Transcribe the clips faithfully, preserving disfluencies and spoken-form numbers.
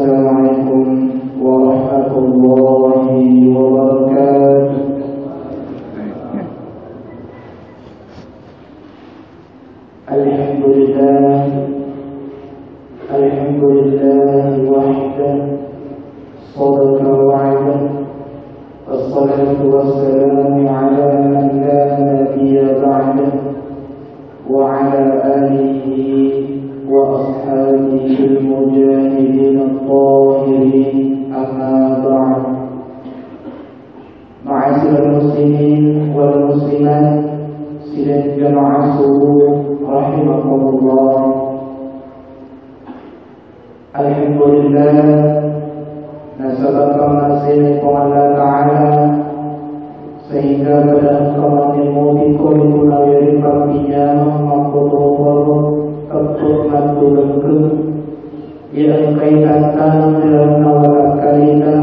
السلام عليكم ورحمة الله وبركاته. الحمد لله، الحمد لله وحده، صدق وعده، والصلاة والسلام على من لا نبي بعده، وعلى آله وأصحابه المجاهدين الطاهرين، أما بعد. Ma'asyiral muslimin wal muslimat, sidang jamaah subuh rahimakumullah. Alhamdulillah, nasaba pammasena Puang Allah Ta'ala, sehingga pada engka mannemuti ko ritu naweri pappijama makkotoparo teppe mattulengkeng. Iya engkai tattaneng ri lalenna watakkalita,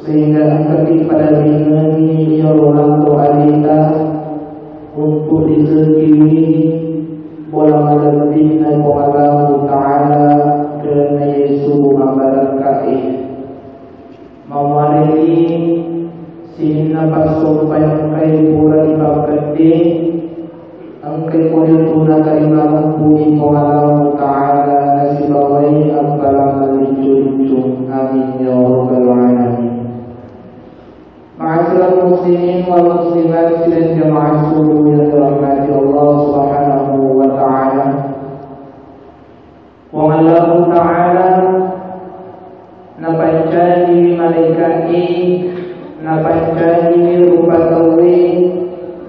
sehingga engkaki pada ringengi iyaro lanro alita untuk rizekiwi bola malebbinna Puang Allahu Ta'ala ri lalenna iye subuh mabbarakkae. Mawwareni sininna passompa engkae pura ripakkedde, engkae pole tu natarima mupui Puang Allahu Ta'ala nasibawai appalang malincu-lincu. Amin ya rabbal alamin. Ma'asyiral muslimin wal muslimat sidang jamaah subuh yang dirahmati Allah Subhanahu wa Ta'ala. Puang Allahu Ta'ala napancajiwi malaika'e, napancajiwi rupa tauwe,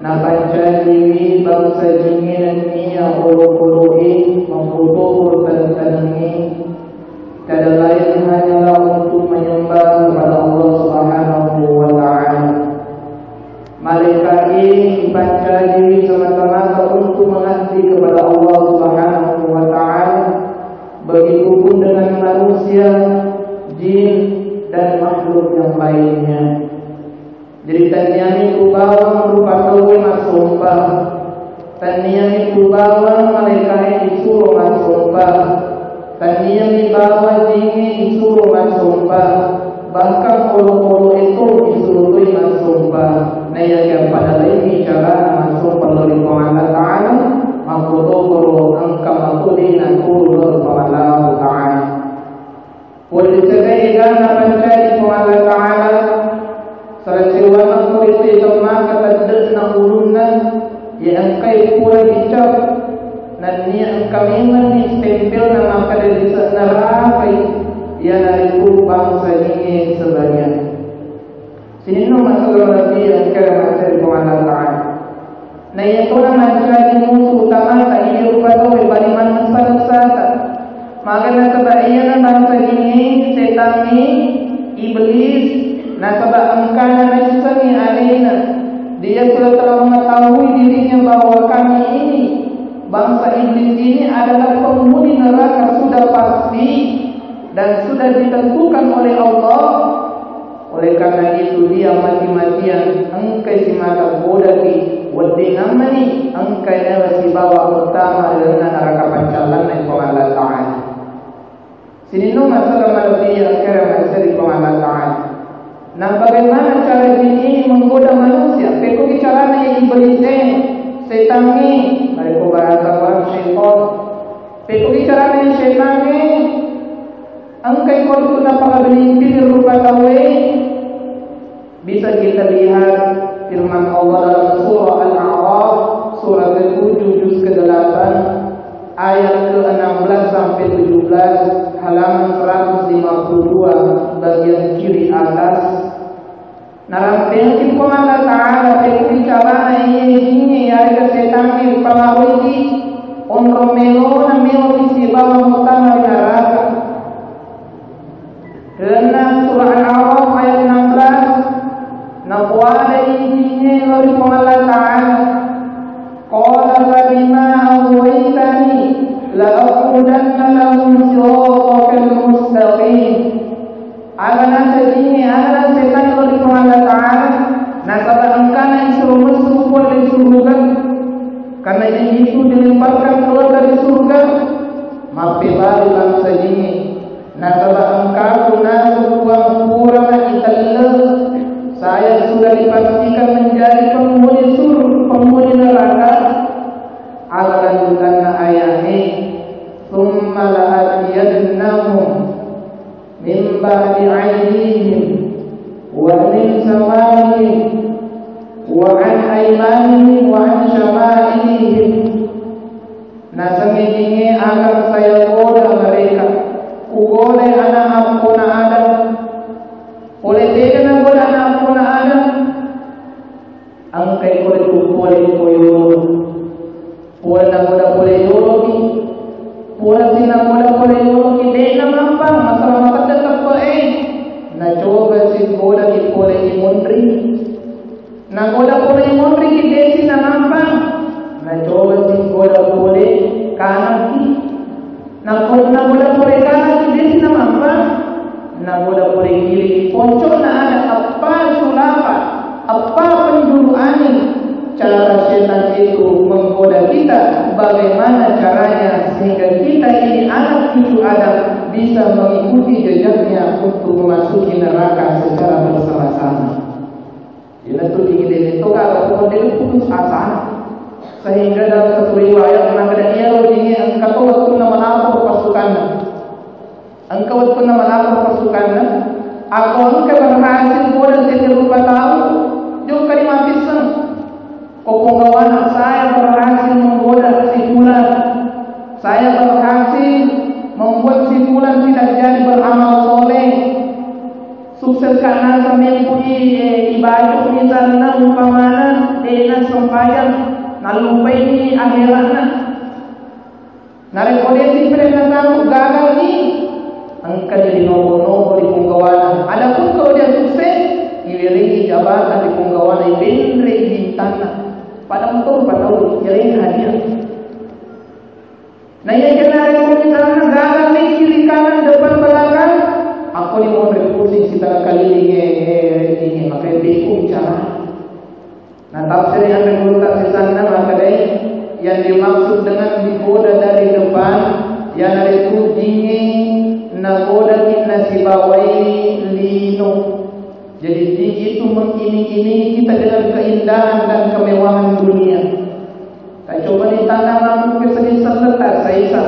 napancajiwi bangsa jingnge nenniya olokolo'e makkutoparo taneng-tanengnge. Tiada lain hanyalah untuk menyembah kepada Allah Subhanahu wa Ta'ala. Malaika'e ipancajiwi semata-mata untuk mengabdi kepada Allah Subhanahu wa Ta'ala. Begitupun dengan manusia, jin, dan makhluk yang lainnya. Jadi, tenniani tu bawang rupa tauwe massompa. Tenniani tu bawang malaika'e disuro massompa. Tenniani bawang jingnge disuro massompa. Bahkan olokolo'e to disuro toi massompa. Naiyakiya pada laingngi carana massompa lao ri Puang Allah Ta'ala, makkotoparo engka mako de' naturu lao ri Puang Allah Ta'ala. Pole sedding egana pancaji Puang Allah Ta'ala, salacewangeng pole temmaka tedde'na ulunna, iya engkae pura dicap, nenniya engka memenni stempelna makkeda lise'na rapai, iyanaritu bangsa jingnge sebanyak. Sininna masalah Nabi yang kira mancari Puang Allah Ta'ala. Naiya tona mancaji musu utamata iya rupa tauwe bali mannessa-nessata. Maga nasaba iyana bangsa jingnge, setangnge, iblis, nasaba engkana naissengngi alena. Dia sudah telah mengetahui dirinya bahwa kami ini, bangsa iblis ini adalah penghuni neraka sudah pasti dan sudah ditentukan oleh Allah. Oleh karena itu, dia mati-matian engkai simata bodaki, weddingammani engkai nawa sibawa muttama ri lalenna neraka paccallanna Puang Allah Ta'ala. Sininna masalah malebbi yang kira manseri Puang Allah Ta'ala. Nah, bagaimana cara jin ini menggoda manusia? Pekko bicarana iblis e, setan ni, mereka bahasa orang syaitan. Pekko bicarana setan ni, engkai ko tu napakabiling-biling rupa tauwe. Bisa kita lihat firman Allah dalam surah Al-A'raf, surah ketujuh, juz kedelapan, ayat keenam belas sampai tujuh belas, halaman seratus lima puluh dua, bagian kiri atas. Narampengki Puang Allah Ta'ala pekko bicarana iye jingnge yarega setangnge ripangaruiki onrong melona meloki sibawa muttama ri naraka. Lalenna surah Al-A'raf ayat enam belas, napoadai jingnge lao ri Puang Allah Ta'ala, qala fabima aghwaytani la aqudanna lahum siratakal mustaqim. Aga naseng jingnge, aga naseng setan lao ri Puang Allah Ta'ala, nasaba engkana isuro messu pole ri suruga. Karena jin itu dilemparkan keluar dari surga, mappebalu bangsa jingnge. Nasaba engkaku naseng Puang purana itelle, saya sudah dipastikan menjadi penghuni sur-, penghuni neraka. Aga lanjutanna aya'e, "Tsumma la'atiyannahum min ba'di aidihim wa min sawarihim wa an aimanihim wa an syama'ilihim." Nasengngi dinge akan saya goda mereka. Kugodai anak appona Adam. Pole tega nagoda anak appona Adam? Engkai kole tu pole ko yolo. Pole nagoda pole yoloki. Pole si nagoda pole yoloki, de'na mappang, masalah makedda teppe'e. Nacoba si goda ki pole imunri. Nagoda pole monriki desi namampang, nacoba si goda pole kanakki. Nako-, nagoda pole kanakki desi namampang, nagoda pole kiri. Pocokna ada eppa sulapa, eppa penjuru angin. Cara setan itu menggoda kita, bagaimana caranya sehingga kita ini anak cucu Adam bisa mengikuti jejaknya untuk memasuki neraka secara bersama-sama. Iyanatu dinge de to gaga pole putus asa. Sehingga dalam satu riwayat, nakkeda iyaro dinge engka to wettunna melapor pasukanna. Engka wettunna melapor pasukanna, ako engka berhasil goda tette rupa tau, jokka di mapisseng. Ko punggawana, saya berhasil menggoda si fulan. Saya berhasil membuat si fulan tidak jadi beramal soleh. Sukses ka naseng mempui, eh, ibaca misalna umpamana, eh, nassempajang, nallupaini akhiratna. Narekko de'si perennasangngu gagalni, engkani rinopo-nopo ri punggawana. Adapun kalau dia sukses, iwerengi jabatan ri punggawana, ibenrei bintanna. Pada motor patau, iyalengngi hadiah. Nah, iya kena rekko misalnya gagal nih kiri kanan depan belakang, aku nih mau refusing kita keliling, eh, eh, ini makanya bingung cara. Nah, tafsir yang menurut sisanna makanya yang dimaksud dengan digoda dari depan, yang ada itu dingin nagoda kita sibawai lino. Jadi, dingin itu mengiming-imingi kita dengan keindahan dan kemewahan dunia. Tacoba ditanya mampu ke sedih serta saisa.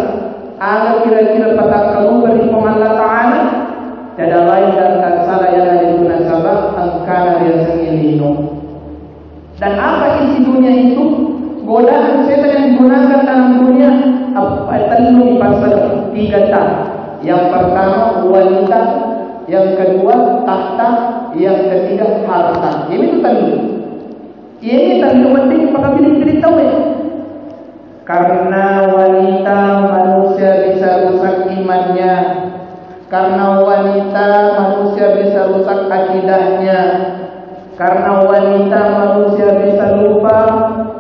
Aga kira-kira patakkalupa ri Puang Allah Ta'ala? Tiada lain dan tak salah yang ada itu nasabah engkana riasengnge lino. Dan apa isi dunia itu? Godaan setan yang digunakan dalam dunia, apa, tellu dipasang, tiga ta. Yang pertama wanita, yang kedua tahta, yang ketiga harta. Ini itu tellu. Iye, tentu penting pakapilih-pilih tauwe. Karena wanita manusia bisa rusak imannya. Karena wanita manusia bisa rusak akidahnya. Karena wanita manusia bisa lupa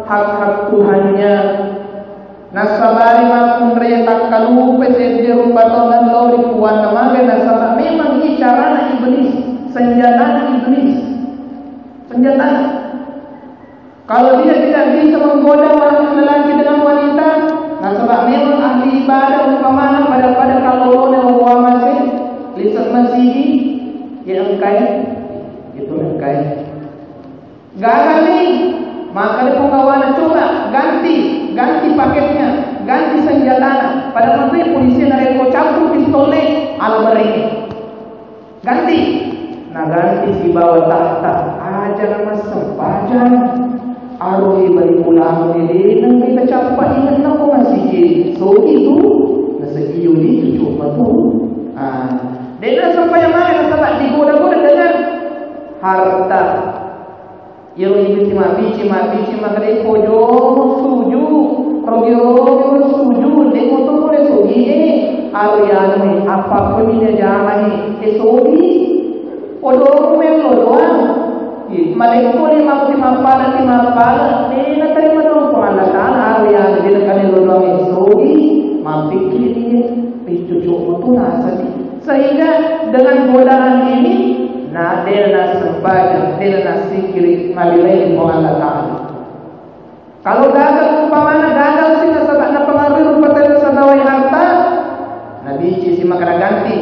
hak-hak Tuhannya. Nassabari makkunrai takkalupai seddi rupa tau nallo ri puanna magai, nasaba memang ini carana iblis, senjatana iblis. Senjatana. Kalau dia tidak bisa menggoda orang lelaki dengan wanita, nasaba memang ahli ibadah umpamana pada-pada kalau lone wa masih lihat masigi, ya engkai, itu engkai. Gagal nih, maka dia punggawana coba ganti, ganti paketnya, ganti senjatana. Pada menteri polisi narekko campur pistolnya, ala beringnya. Ganti. Naganti sibawa tahta. Aja namassempajang. Aroi bali pulang dede nengka cappa ingenna ko masigi. Sogi tu. Nasegi yuli cucu matu. Ah. Dena sempajang mana nasaba digoda-goda dengan harta. Iyaro iblis mabbici, mabbici makkeda, "Pojomo suju, rogi-rogi suju, de moto pole sugi e." Aro yanu e, apa pun dia jama e, e sugi. Podo mello doang. Ih, malekko ni mabbici mappala, ti mappala, de natarima doang Puang Allah Ta'ala, aro yanu de nakani doang e sugi, mappikiri e, piccu cuk moto nasadi. Sehingga dengan godaan ini, na, dena sempajang, dena sikiri, mabelai Puang Allah Ta'ala. Kalau gagal, umpamana gagal sih nasaba napengaruhi rupa tau nasabawai harta, nabici si makkeda ganti.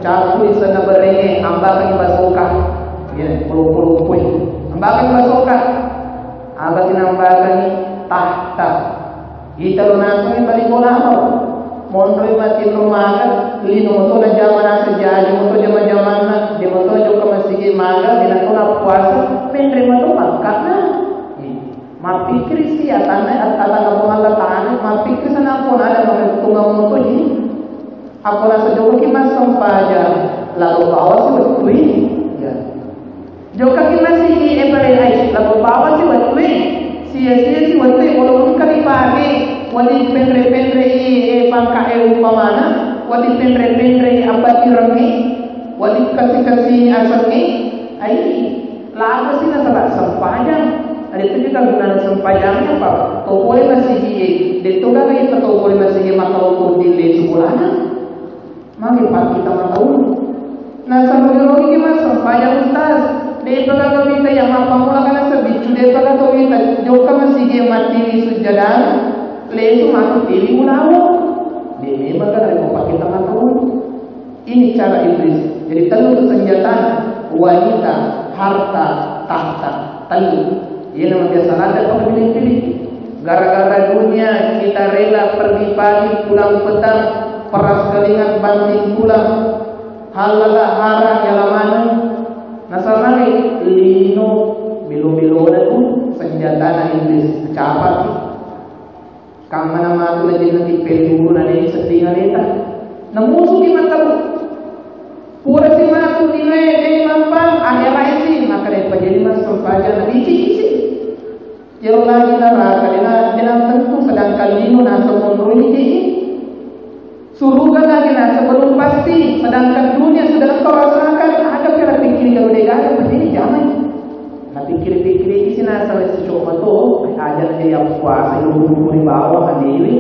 Cappui senna berengnge, ambakangngi basoka. Ya, polo-polo pui. Ambakangngi basoka. Aga tinambakangngi? Tahta. Ita lo nasengngi bali bola mau. Monroi matinro maga, lino moto na jama naseng jaji moto jama-jamanna, de moto jokka masigi maga, de nato na puasa, menre moto makkana. Iya. Mappikkiri si atanna, atanna Puang Allah Ta'ala, mappikkiri sanang pun ada maka tungang moto ini. Apa rasa jokki massempajang, lalu bawa si wettui. Ya. Jokkaki masigi e pale ai, lalu bawa si wettui. Sia-sia si wettui, walaupun kali pagi, wali penre-penre i, e, pangka e umpamana, wali penre-penre i apa tirengi, wali kasi-kasi asengi, ai. Lako si nasaba sempajang. Ada itu juga gunana sempajangnya apa? Topole masigi e, de to gaga itu topole masigi maka ukur di le sekolahnya. Magi pakkita mataulu. Nasaba logi massempajang ustaz. De paga to mita yang mappammula kana sebiccu, de paga to mita jokka masigi matiwi sujjadang. Lesu matu tiwi ulawo. De memang kana pakkita mataulu. Ini cara iblis. Jadi, tellu senjata, wanita, harta, tahta. Tellu. Ini nama biasa ladde pada pilih-pilih. Gara-gara dunia kita rela pergi pagi pulang petang, peras kelingan banting tulang. Halala harang ya lamanu. Nasaba lino, bilo-bilo tu senjata iblis. Capat. Kammana matu lajeng natippelli guru naneng sedding aleta. Namusuki mattabu. Pura si matu linoe de mampang, akhera isi, maka de pajadi massempajang nabici isi. Iyaro lagi neraka, dena, dena tentu, sedangkan lino naseng monroi di suruga lagi naseng belum pasti, sedangkan dunia sudah engkau rasakan, ada kira pikir kalau de gaga, pajadi jamai. Napikkiri-pikkiriki si nasaba si cok mato, aja na jadi puasa, ibu-ibu ri bawang adewe.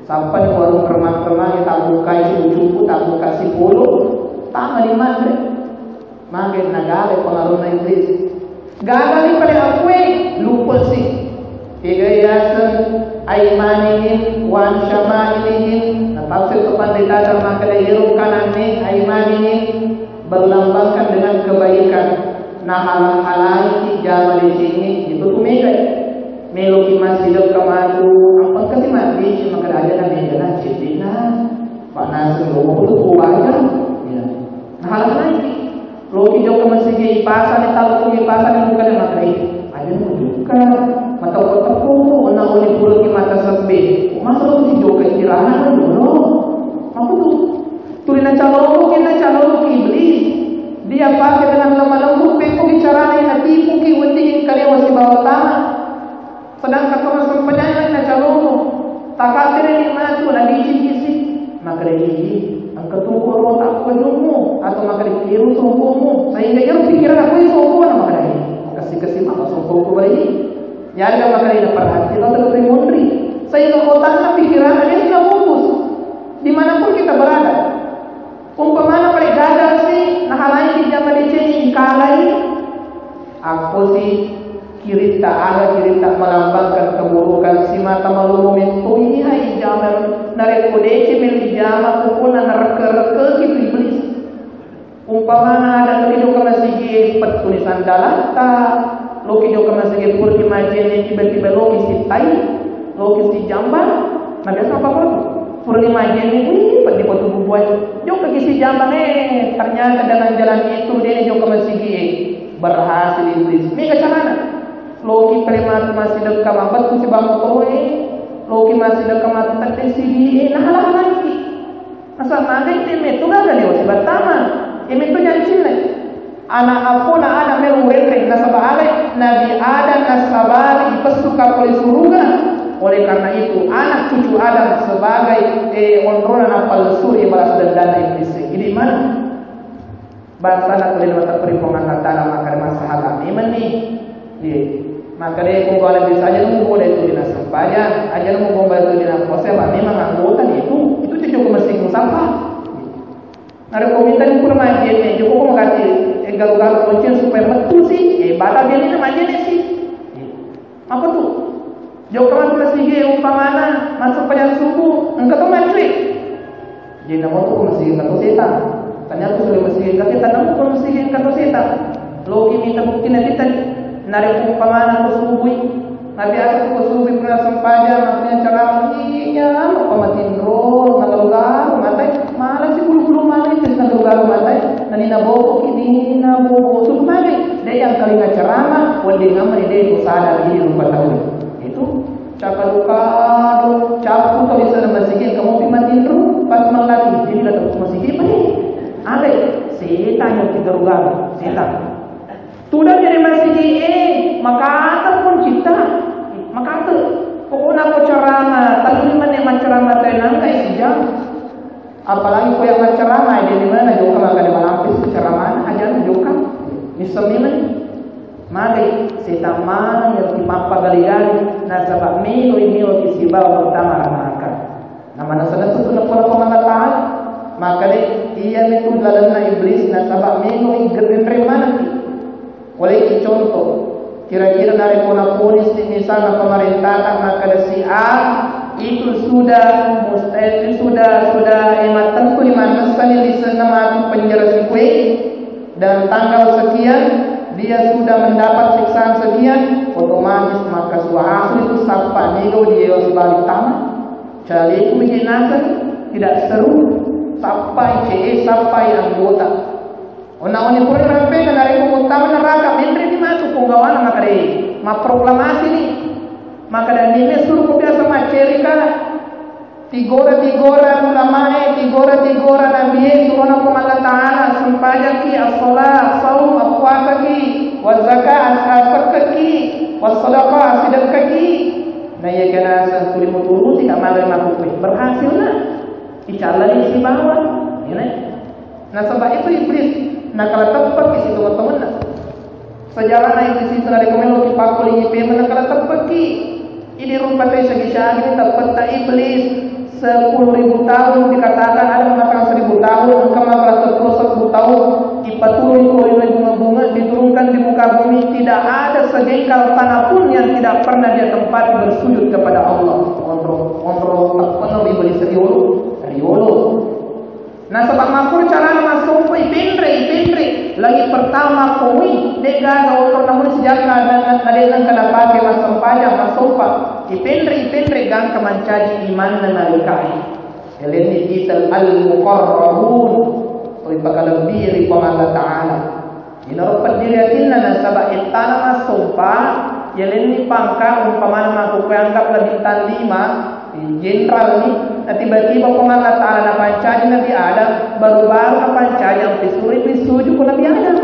Sappa ni warung remang-remang, tabbukai cupu-cupu, tabbuka sipolo, tama di maghrib. Mage nagale pengaruhna iblis. Gaga ni pada akue, lupa si. Kega yaseng aimanihim wa an syama'ilihim. Natafsir tu pandita makkeda iyaro kananne aimanihim berlambangkan dengan kebaikan. Nahalang-halangi jama decengnge itu tu mega. Meloki massidekka matu, apa kasi mabbici makkeda aja na mega na cedde na. Panaseng lo tu wajar. Ya. Nahalang-halangi. Loki jokka masigi ipasani, tau tu ipasani, bukan yang makai. Aja nu jokka. Mata otak ko, ona oni pura ki mata sebbe. Masa lo si jokka istirahat dulu. Apa tu? Tuli nacaloko ki, nacaloko ki iblis. Dia pakai dengan lemah lembut, pekko bicarana yang natipu ki, wedding kalewa sibawa tanah. Sedangkan ko massempajang nacaloko, takattere ni matu nabiciki si, makkeda, "Ih, engka tu ko ro takko jummu," atau makkeda, "Kiru sombongmu," sehingga iyaro pikiran aku sombong na makkeda, "Kasi-kasi maka sombong ko bayi." Jadi makkeda, perhatikan terus munri. Sehingga otakna pikiranna dia sudah fokus. Dimanapun kita berada. Umpamana pale gagal si, nahalai ki jama decengi, ikalai. Akko si kiritta, aga kiritta melambangkan keburukan, si mata malumu metto iya ijama, narekko dece mel ijama, pokona narekke-rekke gitu iblis. Umpamana ada tuli jokka masigi pettuni sandalatta, loki jokka masigi purki majenne tiba-tiba loki sittai. Loki sijamba, na biasa apa kau? Purani majenne, wih, peddi ko tubuh buai. Jokka ki sijamba, eh, ternyata dengan jalan itu dia jokka masigi, eh, berhasil iblis. Mega carana. Loki pale matu massidekka mabettu si bang motoe. Loki massidekka matu tette sigi, eh, nahalang-halangi. Nasaba magai te metto gaga lewa sibattama. E metto jancinna. Ana appona Adam melo urenreng, nasaba aga Nabi Adam nassabari ipessu kapole suruga. Oleh karena itu, anak cucu Adam sebagai, eh, onrona napallesuri balas dendamna iblis. Jadi mana? Bangsana tuli nawatepperi Puang Allah Ta'ala makkeda massahabat memang ni. Iya. Makkeda ko bala bisa aja nunggu bola itu dina sempajang, aja nunggu bola itu dina puasa, apa memang anggota itu, itu cukup mesti musafah. Narekko minta ni pura majjenne, jokoko magatti, eh, garu-garu lonceng supaya mettu si, eh, batal jennina majjenne si. Apa tu? Jokka matu masigi, umpamana, massempajang subuh, engka to maccui. Jadi, namo tu masigi engka to setang. Tanya aku sudah masigi, tapi tanam pun masigi kata seta. Loki mita bukti nabi tadi. Narekko umpamana ko subui, nabiasa ko subui pernah sempajang, maksudnya ceramah, iya, apa matinro, nagaru-garu matai, malah si bulu-bulu matai, nagaru-garu matai, nani nabobo, kini nabobo, suruh magai. Deh, yang kali ceramah, wending aman deh, itu sadar, ini lupa tahu. Itu, cakadu-kadu, capu kalau bisa ada masigi, kamu pi matinro, pas melati, jadi datang ke masigi, apa nih? Ale, setan yang kita rugaru, setan. Tudang jadi masigi, eh, makata pun kita, makata. Pokoknya aku ceramah, tapi mana yang ceramah tenang, kayak sejam. Apalagi ko yang maccarama, jadi mana jokka maka de malampis ceramana, aja jokka. Misal memang maka setan mana yang tipappa gali-gali, nasaba melo melo sibawa utama ramaka. Nama nasaba itu sudah pernah Allah Ta'ala. Maka de iya itu lalanna iblis, nasaba melo gerreng mana. Oleh contoh, kira-kira narekko naponis ni misalna pemerintah tak makkeda si A, itu sudah mustahil, sudah, sudah, eh, mattentu lima messani lisenna mati penjara sikue, dan tanggal sekian dia sudah mendapat siksaan sekian, otomatis maka suara itu sappa nego dia sebalik tamat. Caliku bikin naseng tidak seru, sappai C E, sappai anggota. Onna oni pura rampe na narekko muttama neraka, menre ni matu punggawana makare mapproklamasi ni. Maka dan nime suruh ko biasa macerika, tigora-tigora ulamae, tigora-tigora nabie, surona ko Allah Ta'ala, sempajaki, as-sholat, saum, appuasaki, wa zakat, asekkeki, wa sadaqah, asedekkaki. Na iya kena santuri muturuti ka male makkupe, berhasil na. Icallani sibawa, ya na. Nasaba itu iblis, nakala teppeki sitomeng-tomenna. Sejarahna iblis itu narekko meloki pakkulingi pemeng nakala teppeki. Ini rupa tau sagi-sagi teppetta iblis. Sepuluh ribu tahun dikatakan ada mengatakan seribu tahun, engka maka sepuluh seribu tahun, ipatului ko ri bunga-bunga, diturunkan di muka bumi, tidak ada sejengkal tanah pun yang tidak pernah dia tempati bersujud kepada Allah. Onro, onro, tak pernah iblis riolo, riolo. Nasaba makkuro carana massompa, ipenre, ipenre. Lagi pertama koi, de'gaga onrong namun sijakka na, na, na de'na engka napake massempajang, massompa. Ipenre, ipenre gangka mancaji imanna nalikae. Elenni kitab Al-Muqarrabun. Ripakalebbi ri Puang Allah Ta'ala. Inaro peddiri atinna nasaba ettana massompa, yalenni pangka umpamana makkukue anggaplah bintang lima, jenderal ni, na tiba-tiba Puang Allah Ta'ala napancaji Nabi Adam, baru-baru napancaji ampe suroi pissuju ko Nabi Adam.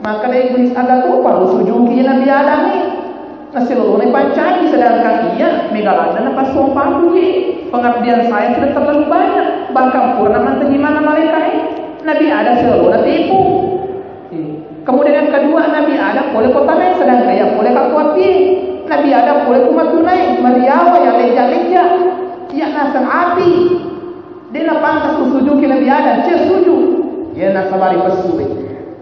Maka dari iblis aga topa usujuki Nabi Adam ni. Nasilolona ipancaji, sedangkan iya mega ladde napassompaku je. Pengabdian saya sudah terlalu banyak, bahkan pura mantengi mana malaikat. Nabi Adam silolona tepu. Kemudian yang kedua, Nabi Adam pole ko tanai, sedangkan iya pole ka kuatie. Nabi Adam pole ko matunai, mariawa ya leja-leja. Iya naseng api. De napantas usujuki Nabi Adam, cia sujud. Iya nasabari pessu.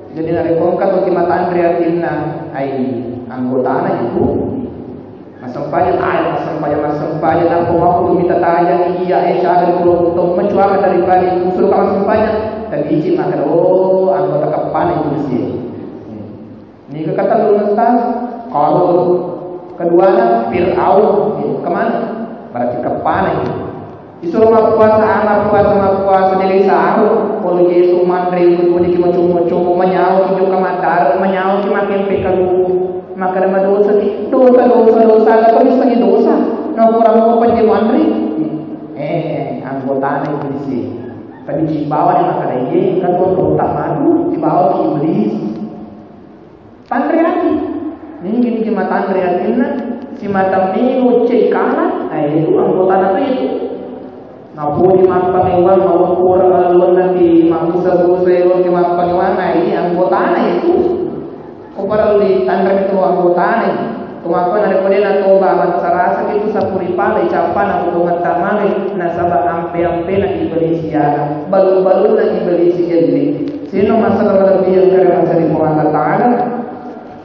Jadi narekko engka toki matanre atinna, ai anggotana itu. Massempajang, ai massempajang, massempajang, nappa waktu mita tajang, iya, eh, syahada dua puluh tahun, mencuakan daripada itu, suruh kamu sempajang. Tapi izin makan, oh, anggota kepala itu sih. Ini kata Ustaz, kalau keduanya Fir'aun, ya, kemana? Berarti kepala itu. Isuro mappuasa, mappuasa, mappuasa, dé' saru, pole Yesu manre, ikut mudi ki macommo-commo, manyawa ki jokka matara, manyawa ki makkempe kaluku. Makkeda madosaki, dosa, dosa, dosa, aga to missengngi dosa? Naukura mau panjé manre? Eh, anggotana iblis. Tapi cibawa ni makkeda, iye, kan to kota madu, cibawa ki iblis. Tanreaki. Ninggi-ninggi matanre atinna, simata melo cekala, eh, itu anggotana tu itu. Napoli mappangewang, mawakko orang laluan nanti, mamusa-musa ero ke mappangewang, eh, ini anggotana itu. Ko parellu tanre itu anggotana. Tumakko na rekko dé' natoba, massarasa itu sapuri pale, cappana, kutongetta male, nasaba ampe-ampena iblis ya, balung-balungna iblis gelle. Sino masalah lebih yang kare masari Puang Allah Ta'ala.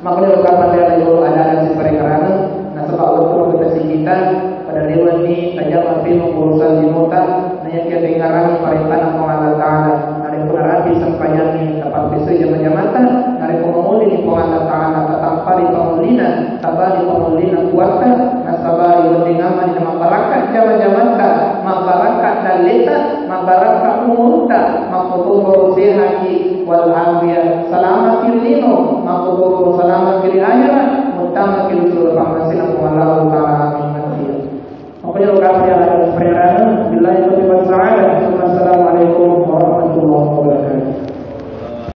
Makanya kapan dia ada yolo ada si parengarana, nasaba waktu kita si kita, pada dewan ni tajam api urusan di nota, nanya kita dengarang parentana Puang Allah Ta'ala. Ada pun rapi Sabari pamulina kuatta, nasabari wedding amanna, mabbarakka jama-jamanta, mabbarakka dalleta, mabbarakka umurutta, makkutoparo sehaki wal afiyah, salamaki ri lino, makkutoparo salamaki ri ahera, muttamaki ri surga pammasena Puang Allahu Ta'ala. Amin. Makkuniro kapang ri pererana, billahi taufiq was sa'adah. Assalamualaikum warahmatullahi wabarakatuh.